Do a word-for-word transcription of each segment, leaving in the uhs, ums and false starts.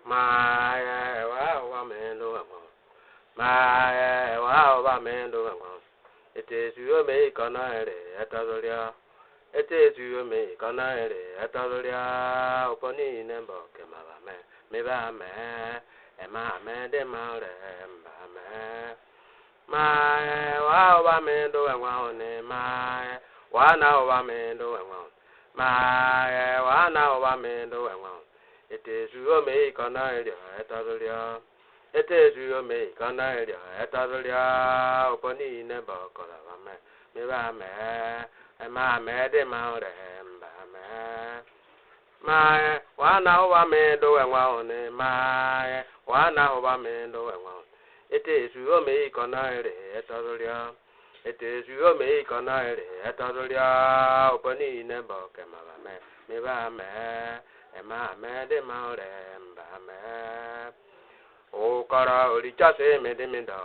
Maa yẹ, ẹwa ahụ ụvọ mị dụ ụvọ ẹngụ. Maa yẹ, ẹwa ahụ ụvọ mị dụ ụvọ ẹngụ. Eteesu o meyi ka ọnọọ ẹ rị ẹtẹ ọzọ rị ọ. Eteesu o meyi ka ọnọọ ẹ rị ẹtẹ ọzọ rị ọ. Ụpọ nịnị nẹmba ọ kẹ ma va mẹ, mị vaa mẹẹ, ẹma aa mẹẹ dị ma rẹ mba mẹẹ. Maa yẹ, wàá ụvọ amị dụ ụvọ ẹngụ awụ nị, maa yẹ, wàá na ụvọ amị dụ ụvọ ẹngụ awụ nị, maa yẹ, wàá na ụvọ amị dụ ụvọ ẹngụ awụ nị. Eteesu o meyi ka ọnọọ ẹ rị ọ ẹtẹ ọzọ rị ọ. Eteesu o meyi ka ọnọọ ẹ rị ọ ẹtẹ ọzọ rị ọ. Ụpọ nịnị nẹmba ọ kẹ ma va mẹ, mị vaa mẹẹ, ẹma aa mẹẹ dị ma rẹ mba mẹẹ. Maa yẹ, wàá na ụvọ amị dụ ụvọ ẹngụ awụ nị, maa yẹ, wàá na ụvọ amị dụ ụvọ ẹngụ awụ nị. Eteesu o meyi ka ọnọọ ẹ rị ẹtẹ ọzọ rị ọ. Eteesu o meyi ka ọnọọ ẹ rị ẹtẹ ọzọ rị ọ. Ụpọ nịnị nẹmba ọ kẹ ma va mẹ, mị vaa mẹẹ, ẹma aa mẹẹ dị ma rẹ mba mẹẹ. Ụkọrọ urichọsị mị dị mị dọ,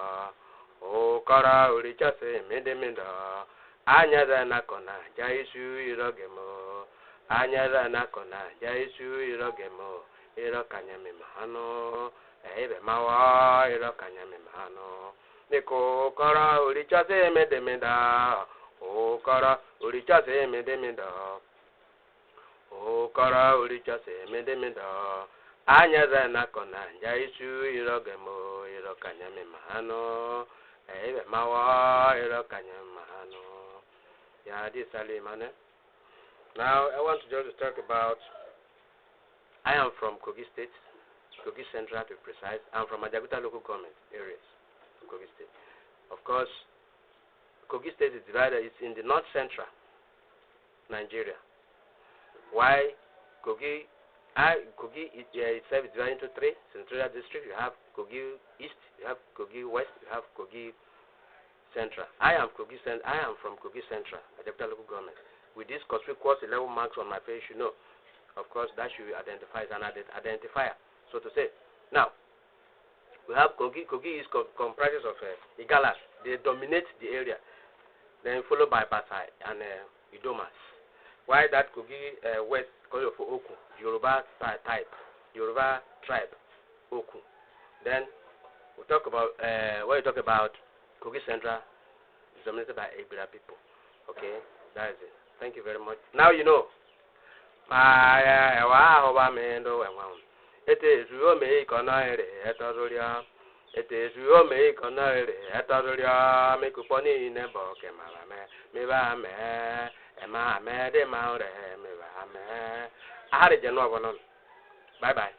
ụkọrọ urichọsị mị dị mị dọ. Anyẹzẹ na kọna ja isu ịrọgẹmọ. Anyẹzẹ na kọna ja isu ịrọgẹmọ. Ịrọkanyị mị maa nọ, ẹyị vẹ ma wọ, ịrọkanyị mị maa nọ. Nịkụ ụkọrọ urichọsị mị dị mị dọ, ụkọrọ urichọsị mị dị mị dọ. Ụkọrọ urichọsị mị dị mị dọ. Anyẹzẹ na kọna ja isu ịrọgẹmọ. Ịrọkanyị mị maa nọ, ẹyị vẹ ma wọ, ịrọkanyị mị maa nọ. Ya dị Salim anẹ. Now, I want to just talk about, I am from Kogi State, Kogi Central to be precise. I'm from Ajaokuta local government areas of Kogi State. Of course, Kogi State is divided, it's in the north central Nigeria. Why Kogi, I, Kogi it, uh, itself is divided into three senatorial districts. You have Kogi East, you have Kogi West, you have Kogi Central. I am Kogi Cent-, I am from Kogi Central, Ajaokuta local government. With this conspicuous eleven marks on my face, you know. Of course, that should identify as an ident-, identifier, so to say. Now, we have Kogi. Kogi is co-, comprises of uh, Igalas. They dominate the area. Then followed by Basai and uh, Idomas. Why that Kogi uh, West, because of Oku, Yoruba ty-, type, Yoruba tribe, Oku. Then we talk about uh, when you talk about Kogi Central, is dominated by Egbira people. Okay, that is it. Thank you very much. Now you know. Maa yẹ, ẹwa ahụ ụvọ amị dụ ụvọ ẹngụ awụ nị. Eteesu o meyi ka ọnọọ ẹ rị ẹtẹ ọzọ rị ọ. Eteesu o meyi ka ọnọọ ẹ rị ẹtẹ ọzọ rị ọ. Mị ka ụpọ nịnị nẹmba ọ kẹ ma va mẹ, mị vaa mẹẹ, ẹma aa mẹẹ dị ma rẹ mị vaa mẹẹ. Aha rị jẹnẹ ọvọ nọ nị. Bye bye.